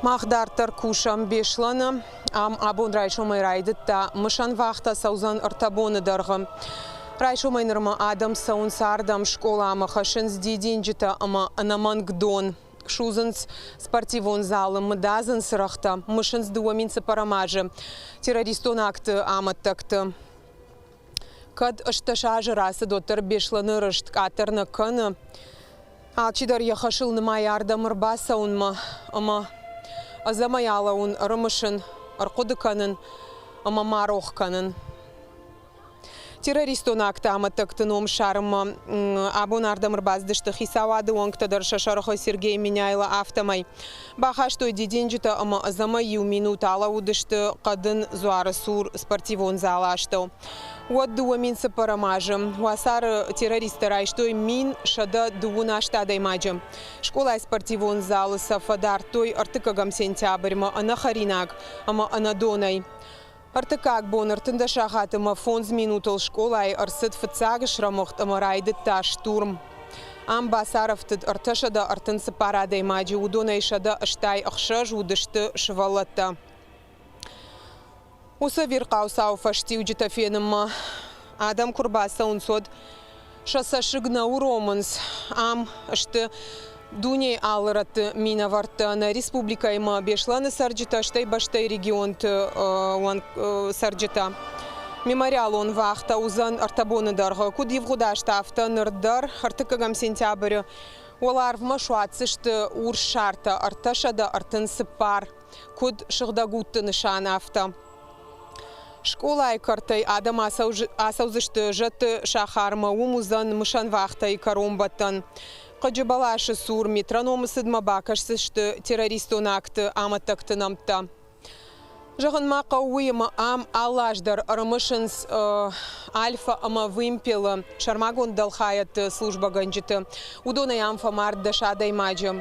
Мах дарддӕр кусӕм Беслӕны. Ам абон райсомӕй райдыдта мысӕн вахтӕ цӕудзӕн ӕртӕ боны дӕргъы. Райсомӕй нырмӕ адӕм цӕуынц ардӕм скъоламӕ, хӕссынц дидинджытӕ ӕмӕ ӕнӕмӕнг дон. Судзынц спортивон залы мыдадзын цырӕгътӕ, мысынц 2004 азы террористон акты амӕттӕгты. Кӕд 18 азы рацыд, уӕддӕр Беслӕны рыст къаддӕр нӕ кӕны. Алчидӕр йӕ хӕсыл нымайы ардӕм ӕрбацӕуынмӕ ӕмӕ ӕдзӕмӕй алӕууын, ӕрымысын, ӕрхъуыды кӕнын ӕмӕ ма рох кӕнын. Террористон акты амӕттӕгты ном ссарынмӕ абон ардӕм ӕрбацыдысты хицауады уӕнгтӕ дӕр сӕ сӕргъы Сергей Меняйло, афтӕмӕй. Бахастой дидинджытӕ ӕмӕ ӕдзӕмӕй иу минут алӕууыдысты хъӕдын дзуары цур спортивон залы астӕу. Уӕд 2004 азы уацары террористтӕ райстой 1138 адӕймаджы. Скъолайы спортивон залы сӕ фӕдардтой ӕртыккӕгӕм сентябрьмӕ ӕнӕхӕринаг ӕмӕ ӕнӕдонӕй. Ӕртыккаг бон 13 сахаты ӕмӕ фондз минутыл скъолайы ӕрцыд фыццаг срӕмыгъд ӕмӕ райдыдта штурм. Ам бацарӕфтыд 334 адӕймаджы, уыдонӕй 186 уыдысты сывӕллӕттӕ. Уыцы ӕвирхъау цауы фӕстиуджытӕ фенынмӕ адӕм куы рбацӕуынц, уӕд сӕ цӕссыг нӕ уромынц. Ам сты дунейы алы рӕтты минӕвӕрттӕ, нӕ республикӕимӕ Беслӕны цӕрджытӕ, стӕй бӕстӕйы регионты цӕрджытӕ. Мемориалон вахтӕ уыдзӕн ӕртӕ боны дӕргъы. Куыд ивгъуыд азты, афтӕ ныр дӕр ӕртыккӕгӕм сентябры уӕларвмӕ суадздзысты урс шартӕ 334. Куыд сыгъдӕг удты нысан, афтӕ. Скъолайы кӕртӕй адӕм ацӕудзысты зӕдты сахармӕ, уым уыдзӕн мысӕн вахтӕйы кӕронбӕттӕн. Хъыджы бӕласы цур метрономы цыдмӕ бакӕсдзысты террористон акты амӕттӕгты нӕмттӕ. Зӕгъын ма хъӕуы уый, ӕмӕ ам алы аз дӕр ӕрымысынц Альфа ӕмӕ Вымпелы сӕрмагонд дӕлхайӕдты службӕгӕнджыты. Уыдонӕй ам фӕмард дӕс адӕймаджы.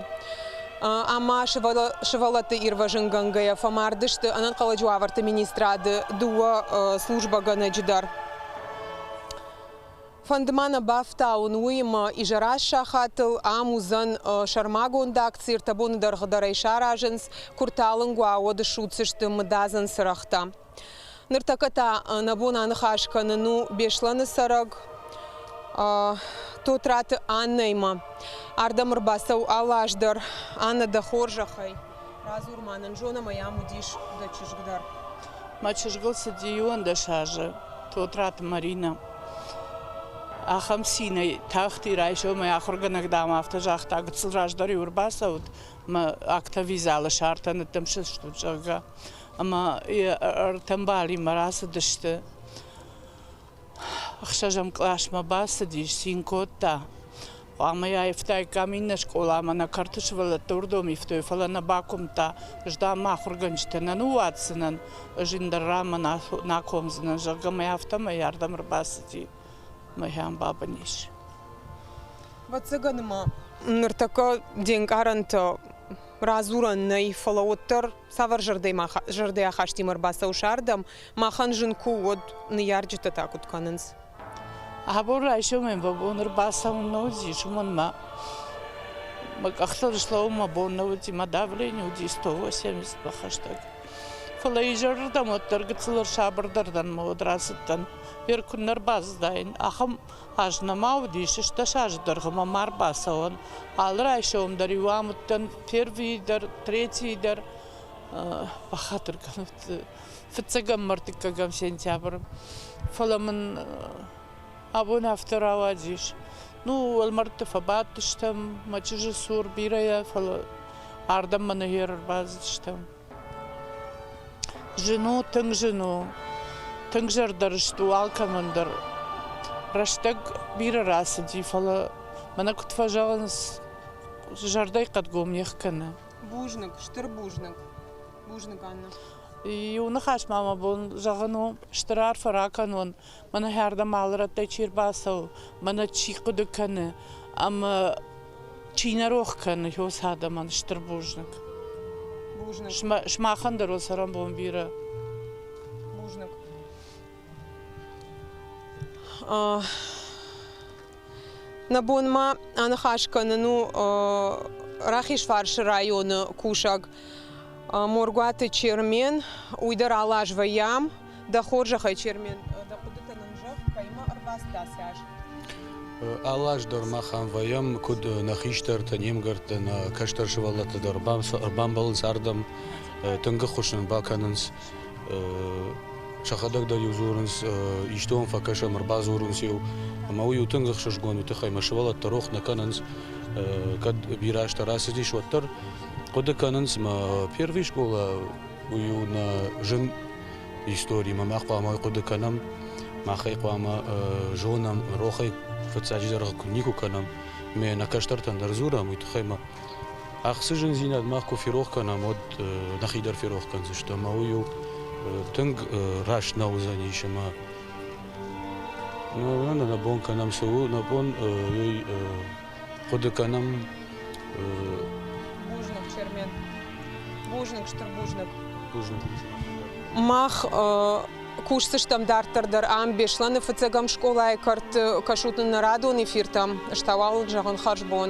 Ӕмӕ сывӕллӕтты ирвӕзынгӕнгӕйӕ фӕмард сты ӕнӕнхъӕлӕджы уавӕрты министрады дыууӕ службӕгӕнӕджы дӕр. Фӕнды ма нӕ бафтауын, уыимӕ изӕраз сахатыл ам уыдзӕн сӕрмагонд акци, ӕртӕ боны дӕргъы дӕр ӕй саразынц, куы рталынг уа, уӕд ссудздзысты мыдадзын цырӕгътӕ. Ныртӕккӕ та нӕ бон аныхас кӕнын у Беслӕны цӕрӕг Тотраты Аннӕимӕ. Ардӕм ӕрбацӕуы алы аз дӕр. Аннӕ, дӕ хорзӕхӕй, радзур ма нын, зонӕм ӕй, ам уыдис дӕ чызг дӕр. Мӕ чызгыл цыди 11 азы, Тотраты Маринӕ. Ахӕм цинӕй тахти райсомӕй ахуыргӕнӕг, дам, афтӕ загъта, гыццыл раздӕр-иу ӕрбацӕут, мӕ актовый залы сӕртӕ ныддымсыстут, зӕгъгӕ. Ӕмӕ йӕ ӕртӕ мбалимӕ рацыдысты. Ӕхсӕзӕм къласмӕ бацыдис, цин кодта. Хъуамӕ йӕ аивтаиккам иннӕ скъоламӕ, нӕ кӕрты сывӕллӕттӕ уырдӕм ивтой, фӕлӕ нӕ бакуымдта. Ӕз, дам, мӕ ахуыргӕнджытӕ нӕ ныууадздзынӕн, ӕз ӕндӕр ранмӕ нӕ акомдзынӕн, зӕгъгӕ, мӕ афтӕмӕй ардӕм ӕрбацыди. Мӕ бабын ис. Ӕвӕццӕгӕн ма ныртӕккӕ де нкъарӕнтӕ радзурӕн нӕй, фӕлӕ уӕддӕр цавӕр зӕрдӕйы ахастимӕ ӕрбацӕуыс ардӕм, махӕн зын куы у, уӕд ныййарджытӕ та куыд кӕнынц? Абон райсомӕй мӕ бон ӕрбацӕуын нӕ уыдис, уымӕн мӕ мӕ къӕхтыл слӕууын мӕ бон нӕ уыди, мӕ давление уыди 180 хӕстӕг. Фӕлӕ изӕрырдӕм уӕддӕр гыццыл ӕрсабырдӕр дӕн мӕ уӕд рацыдтӕн. Йер куыннӕ ӕрбацыдаин, ахӕм аз нӕма уыдис, 16 азы дӕргъы мӕм ма ӕрбацӕуӕн. Алы райсом дӕр-иу ам уыдтӕн первыйы дӕр, третийы дӕр. Бахатыр кӕнут, фыццӕгӕм ӕртыккӕгӕм сентябры. Фӕлӕ мын абон афтӕ рауадис. Ну, уӕлмӕрдты фӕбадтыстӕм, мӕ чызджы цур бирӕйӕ, фӕлӕ ардӕм мӕ ныгъер ӕрбацыдыстӕм. Зын у, тынг зын у. Тынг зӕрдӕрыст у алкӕмӕн дӕр. Рӕстӕг бирӕ рацыди, фӕлӕ мӕнӕ куыд фӕзӕгъынц, зӕрдӕйы хъӕдгом не хкӕны. Бузныг, стыр бузныг. Бузныг, Анна. Иу ныхас ма мӕ бон зӕгъын у, стыр арфӕ ракӕнон, мӕнӕ ардӕм алы рӕттӕй чи ӕрбацӕуы, мӕнӕ чи хъуыды кӕны ӕмӕ чи нӕ рох кӕны, уыцы адӕмӕн стыр бузныг. Бузныг. Сымахӕн дӕр уӕ цӕрӕнбон бирӕ. Бузныг. Нӕ бон ма аныхас кӕнын у Рахизфарсы районы кусӕг. Моргуаты Чермен, уый дӕр алы аз вӕййы ам. Дӕ хорзӕхӕй, Чермен, дӕ хъуыдытӕ нын зӕгъ, кӕимӕ ӕрбацыд ацы аз? Алы аз дӕр мах ам вӕййӕм, куыд нӕ хистӕртӕ, не мгӕрттӕ, нӕ кӕстӕр сывӕллӕттӕ дӕр ӕрбамбӕлынц ардӕм, тынг ӕххуыс нын бакӕнынц. Сӕхӕдӕг дӕр-иу дзурынц, исты уӕм фӕкӕсӕм, ӕрбадзурынц-иу. Ӕмӕ уый у тынг ӕхсызгон, уый тыххӕй мӕ сывӕллӕттӕ рох нӕ кӕнынц. Кӕд бирӕ азтӕ рацыдис, уӕддӕр хъуыды кӕнынц, мӕ первый скъола уый у нӕ зын историмӕ мах хъуамӕ хъуыды кӕнӕм, мах ӕй хъуамӕ зонӕм, рохӕй фыццаджыдӕр куы никуы кӕнӕм, ме нӕ кӕстӕртӕн дӕр дзурӕм, уый тыххӕй ма ӕхцы зындзинад мах куы ферох кӕнӕм, уӕд нӕхи дӕр ферох кӕндзыстӕм ӕмӕ уый у тынг раст нӕ уыдзӕнис ӕмӕ нӕ бон кӕнӕм цы у, нӕ бон уый хъуыды кӕнӕм. Бузныг, Чермен. Бузныг, стыр бузныг. Бузныг. Мах кусдзыстӕм дарддӕр дӕр ам Беслӕны фыццӕгӕм скъолайы кӕрты. Кӕсут нын нӕ радон эфиртӕм. Ӕз та уал зӕгъын хӕрзбон.